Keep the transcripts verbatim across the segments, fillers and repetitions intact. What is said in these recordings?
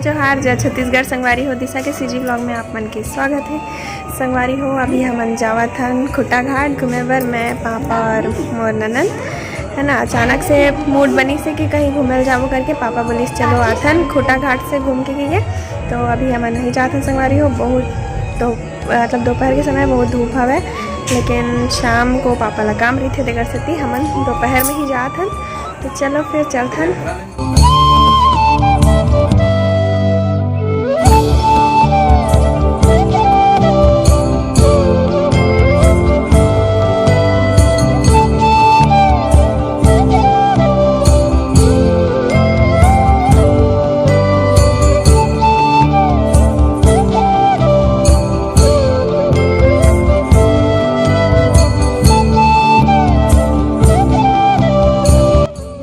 जोहार, जय छत्तीसगढ़। संगवारी हो, दिशा के सीजी ब्लॉग में आप मन के स्वागत है। संगवारी हो, अभी हमन जावत हन खुट्टा घाट घूमे बर, मैं, पापा और मोर ननद, है ना। अचानक से मूड बनिस हे कि कहीं घूमे ल जाबो करके, पापा बोलिस, "चलो आथन खुट्टा घाट से घूम के," कहिके। तो अभी हमन नहीं जात हन संगवारी हो, बहुत तो मतलब दोपहर के समय बहुत धूप हवय, लेकिन शाम को पापा ला काम रहिथे, तेकर सेती हमन दोपहर में ही जात हन। तो चलो फिर चलथन।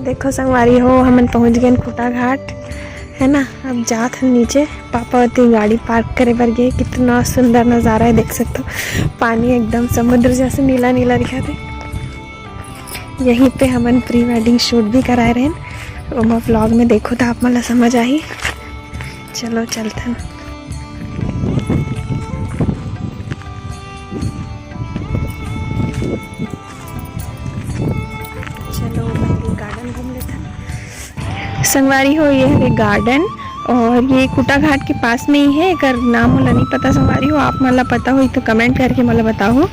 देखो संगवारी हो, हमन पहुंच गए खुट्टा घाट, है ना। अब जात हन नीचे, पापा ओती गाड़ी पार्क करे बर गे। कितना सुंदर नज़ारा है, देख सकते हो, पानी एकदम समुद्र जैसे नीला नीला दिखत है। यहीं पे हमन प्री वेडिंग शूट भी कराए रहेन, ओमा ब्लॉग में देखो तो आप मन ला समझ आही। चलो चलथन। चलो पहले गार्डन घूम लेथन। संगवारी हो, ये हरे गार्डन और ये खुट्टा घाट के पास में ही है। एकर नाम मोला नहीं पता संगवारी हो, आप मन ला पता होही तो कमेंट करके मोला बताओ।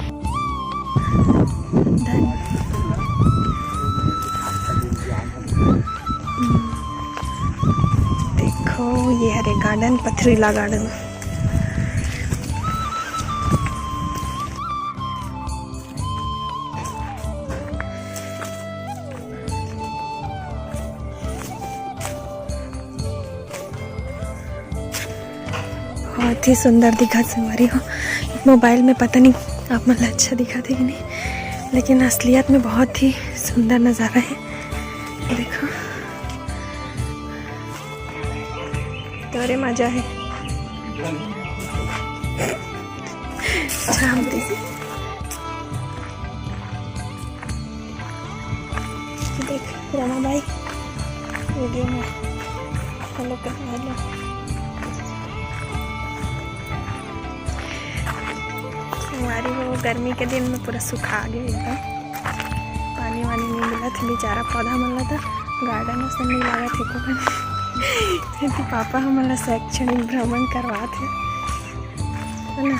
धन। देखो, ये हरे गार्डन, पथरीला गार्डन। बहुत ही सुंदर दिखत संगवारी हो। मोबाइल में पता नहीं आप मन ला अच्छा दिखत है कि नहीं, लेकिन असलियत में बहुत ही सुंदर नज़ारा है। देखो, तोरे मजा है। शाम दे। देख रमा भाई वीडियो में हेलो कर, हेलो। संगवारी हो, गर्मी के दिन में पूरा सुखा गए एकदम, पानी वानी नहीं मिला था बेचारा पौधा मन ला, था गार्डन असन नहीं लगा थे को। पापा हमन ला शैक्षणिक भ्रमण करवा थे, है ना।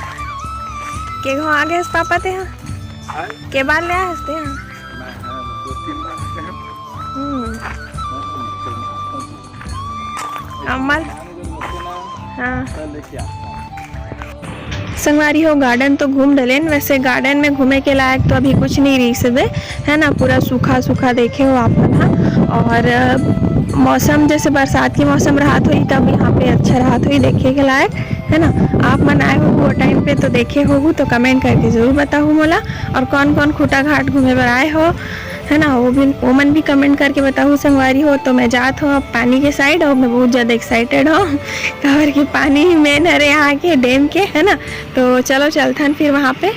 के घो आ गए पापा ते हाँ? हाँ? के बार ले आए हस ते हाँ? मैं, हाँ, दो तीन बार से हैं। हम्म। हाँ, अम्मा। हाँ। हाँ, लेके आ। संगवारी हो, गार्डन तो घूम डलेन, वैसे गार्डन में घूमे के लायक तो अभी कुछ नहीं रही सबे, है ना, पूरा सूखा सूखा देखे हो आप मन हा। और अ, मौसम जैसे बरसात के मौसम रहत होही तब यहाँ पे अच्छा रहत होही देखे के लायक, है ना। आप मन आए हो वो टाइम पे तो देखे होहू तो कमेंट करके जरूर बताहू मोला। और कौन कौन खुट्टा घाट घूमे बर आए हो, है ना, वो भी, वो मन भी कमेंट करके बताहू संगवारी हो। तो मैं जात हूँ अब पानी के साइड और मैं बहुत ज़्यादा एक्साइटेड हूँ काबर कि पानी ही मेन हरे यहाँ के डैम के, है ना। तो चलो चलथन फिर वहाँ पे।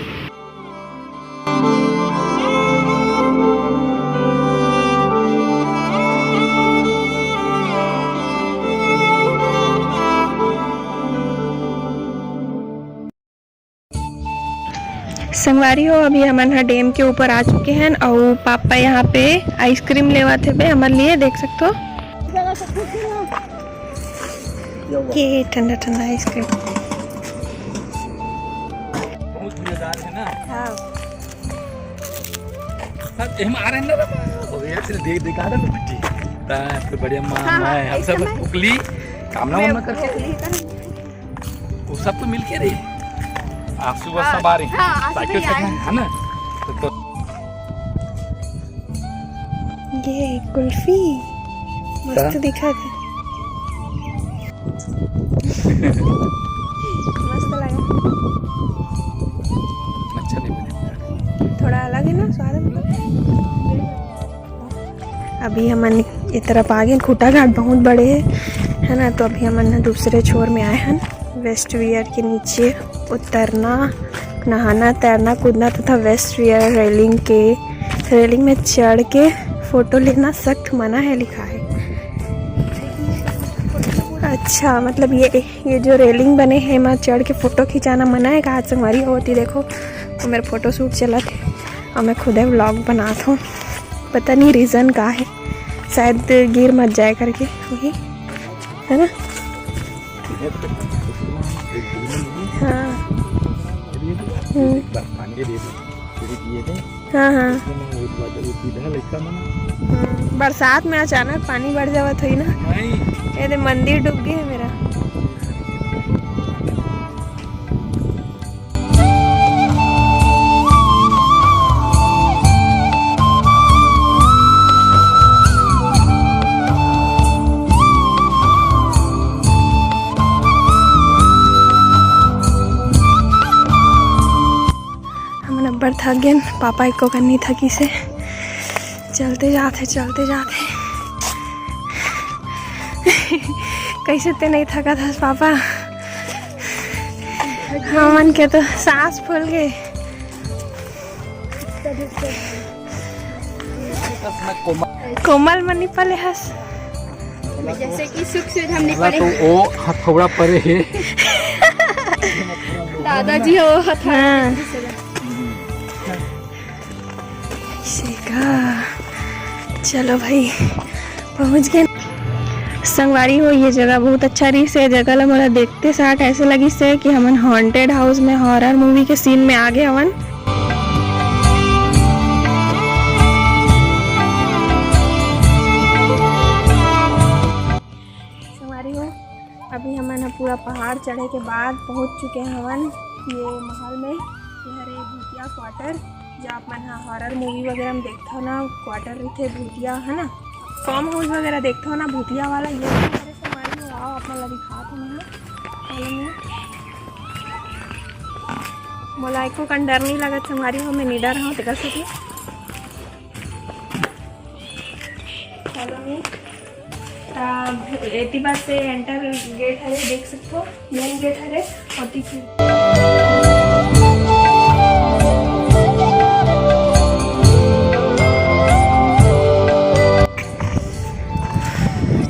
संगवारी हो, अभी हमन ह डैम के ऊपर आ चुके हैं और पापा यहाँ पे आइसक्रीम लेवत हे बे हमर लिए, देख सकते हो। ये ठंडा ठंडा आइसक्रीम। बहुत मजेदार है ना? हाँ। सब एमा आ रहे हैं ना बाबा। हो गया, चल देख, देख आ रहे हैं बच्चे। ता, तो बढ़िया माँ, हाँ, हाँ, मैं, हम एक सब समय पुकली, कामना मैं वामना करके। पुकली कर वो सब तो मिलके रही। आप सुबह हाँ, सब आ रहे हैं। हाँ, आज साइकिल भी से आए। है ना? तो, तो ये कुल्फी मस्त क्या? दिखा थे। मस्त लगा। अच्छा नहीं बने। थोड़ा अलग है ना स्वाद में। अभी हमन ए तरफ आ गए। खुट्टा घाट बहुत बड़े है, है ना। तो अभी हमन दूसरे छोर में आए हैं, वेस्ट वियर के नीचे उतरना, नहाना, तैरना, कूदना तथा वेस्ट वियर रेलिंग के, रेलिंग में चढ़ के फोटो लेना सख्त मना है लिखा है। अच्छा, मतलब ये, ये जो रेलिंग बने हे, एमा चढ़ के फोटो खिंचाना मना हे का आज संगवारी हो? ओती देखो, वो मेरा फोटो शूट चलत हे और मैं खुदे व्लॉग बनात हूँ। पता नहीं रीज़न का है, शायद गिर मत जाए करके, वही है ना? हाँ। हम्म। हाँ, हाँ। हम्म, बरसात में अचानक पानी बढ़ जावत होही ना। ये दे मंदिर डूब गे हे मेरा। हमन अब्बड़ थक गेन, पापा एको कन नइ थकिस हे। चलते जात हे, चलते जात हे। कइसे ते नइ थकत हस पापा? हमन के तो सांस फूल गे। कोमल मनी पले हस। जैसे कि सुख सुविधा हमने पहला पढ़े। तो ओ हथौड़ा परे हे। दादाजी हो हथौड़ा। हाँ। ऐसे का। चलो भाई, पहुँच गए। संगवारी हो, ये जगह बहुत अच्छा रहिस हे। जगह ला मोला देखते साथ ऐसे लगिस हे कि हमन हॉन्टेड हाउस में हॉरर मूवी के सीन में आ गए हवन। संगवारी हो, अभी हमन ह पूरा पहाड़ चढ़े के बाद पहुंच चुके हवन ये महल में। ये हरे भूतिया क्वार्टर, जो आप मन ह हॉरर मूवी वगैरह में देखथव ना, क्वार्टर रहिथे भूतिया, है ना, फार्म हाउस वगैरह देखथव ना भूतिया वाला, ये हरे संगवारी हो। आओ, आप मन ला दिखात हूँ मैं। चलो मैं, मोला एको कन डर नहीं लगत संगवारी हो, मैं निडर हूँ तेकर सेती। चलो मैं, ता एती बार से एंटर गेट हरे, देख सकथो मेन गेट हरे। और ठीक है।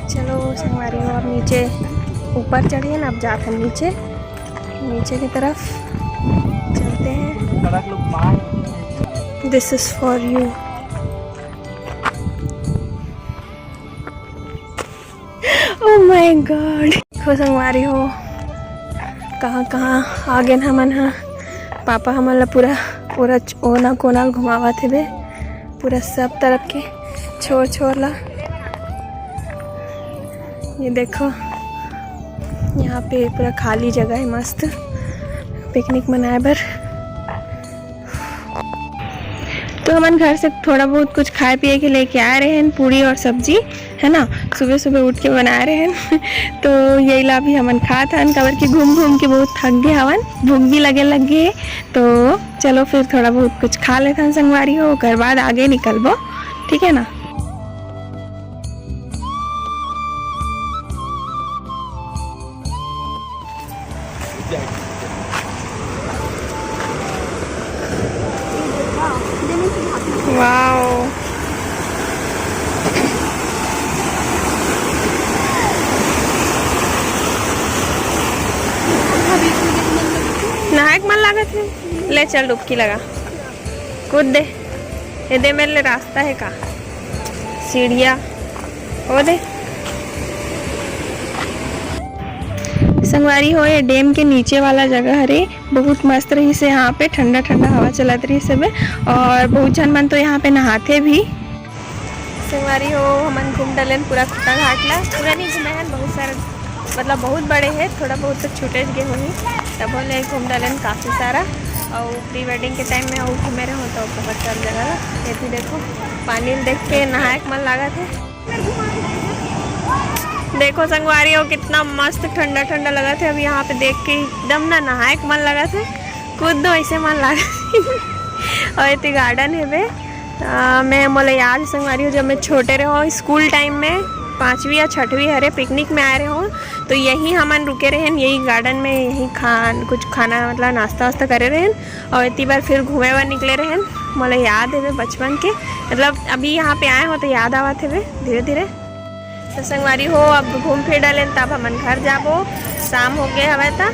चलो संगवारी हो, अब नीचे ऊपर चढ़े ना, अब जात हम नीचे, नीचे की तरफ चलते हैं। This is for you। Oh my God, देखो संगवारी हो, कहाँ कहाँ आ गेन हमन ह। पापा हमन ला पूरा, पूरा कोना कोना ल घुमावत हेबे, पूरा सब तरफ के छोर छोर ला। ये देखो, यहाँ पे पूरा खाली जगह है, मस्त पिकनिक मनाए बर। तो हमन घर से थोड़ा बहुत कुछ खाए पिए के लेके आए रहे हैं, पूरी और सब्जी, है ना, सुबह सुबह उठ के बनाए रहे हैं। तो यही ला भी हमन खात हन, काबर कि घूम घूम के बहुत थक गए हवन, भूख भी लगे लग गए। तो चलो फिर थोड़ा बहुत कुछ खा लेथन संगवारी हो, ओकर बाद आगे निकलबो, ठीक है ना। Wow। नहाए के मन लागत है, ले चल डुबकी लगा, कूद दे। ये दे मेरे लिए रास्ता है का, सीढ़िया, वो दे। संगवारी हो, ये डैम के नीचे वाला जगह हरे, बहुत मस्त रहिस हे यहाँ पे, ठंडा ठंडा हवा चलत रहिस हे बे। और बहुत झन मन तो यहाँ पे नहाथे भी। संगवारी हो, हमन घूम डलेन पूरा खुट्टा घाट ला, पूरा नहीं घूमे हन, बहुत सारा, मतलब बहुत बड़े है, थोड़ा बहुत तो छूटे गे होही, तब ले घूम डलेन काफ़ी सारा। और प्री वेडिंग के टाइम में और घूमे रहो तो बहुत सारी जगह ला। ये भी देखो, पानी ल देख के नहाए के मन लागत है। देखो संगवारी हो, कितना मस्त ठंडा ठंडा लगत है। अब यहाँ पे देख के एकदम ना नहाए के मन लगत है, कूद दो ऐसे मन लागत है। और इतने गार्डन है बे। आ, मैं मोला याद है संगवारी हो, जब मैं छोटे रहो स्कूल टाइम में पाँचवीं या छठवीं हरे पिकनिक में आए रहो, तो यही हमन रुके रहेन, यही गार्डन में, यही खान कुछ खाना मतलब नाश्ता वास्ता करे रहेन। और इतनी बार फिर घूमे बर निकले रहेन। मोला याद है बचपन के, मतलब अभी यहाँ पे आए हो तो याद आवत है धीरे धीरे। तो संगवारी हो, अब घूम फिर डालेन, तब हमन घर जाबो, शाम हो गए हवय ता,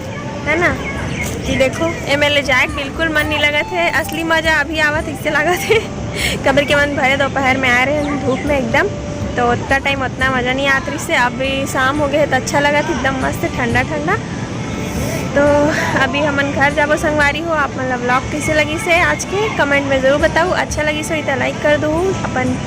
है ना। कि देखो, एमे ले जाए के बिल्कुल मन नहीं लगत है, असली मजा अभी आवत इससे लागत है। कबर के मन भरे दोपहर में आए रहे धूप में एकदम, तो उतना टाइम उतना मजा नहीं आत रही से। अभी शाम हो गए है तो अच्छा लगत, एकदम मस्त ठंडा ठंडा। तो अभी हमन घर जाबो संगवारी हो। आप मन ला vlog कैसे लगी से आज के, comment में जरूर बताओ। अच्छा लगी से तो like कर दू, अपन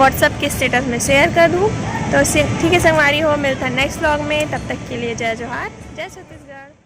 WhatsApp के status में share कर दू। तो से- ठीक है संगवारी हो, मिलता next vlog में, तब तक के लिए जय जोहार, जय छत्तीसगढ़।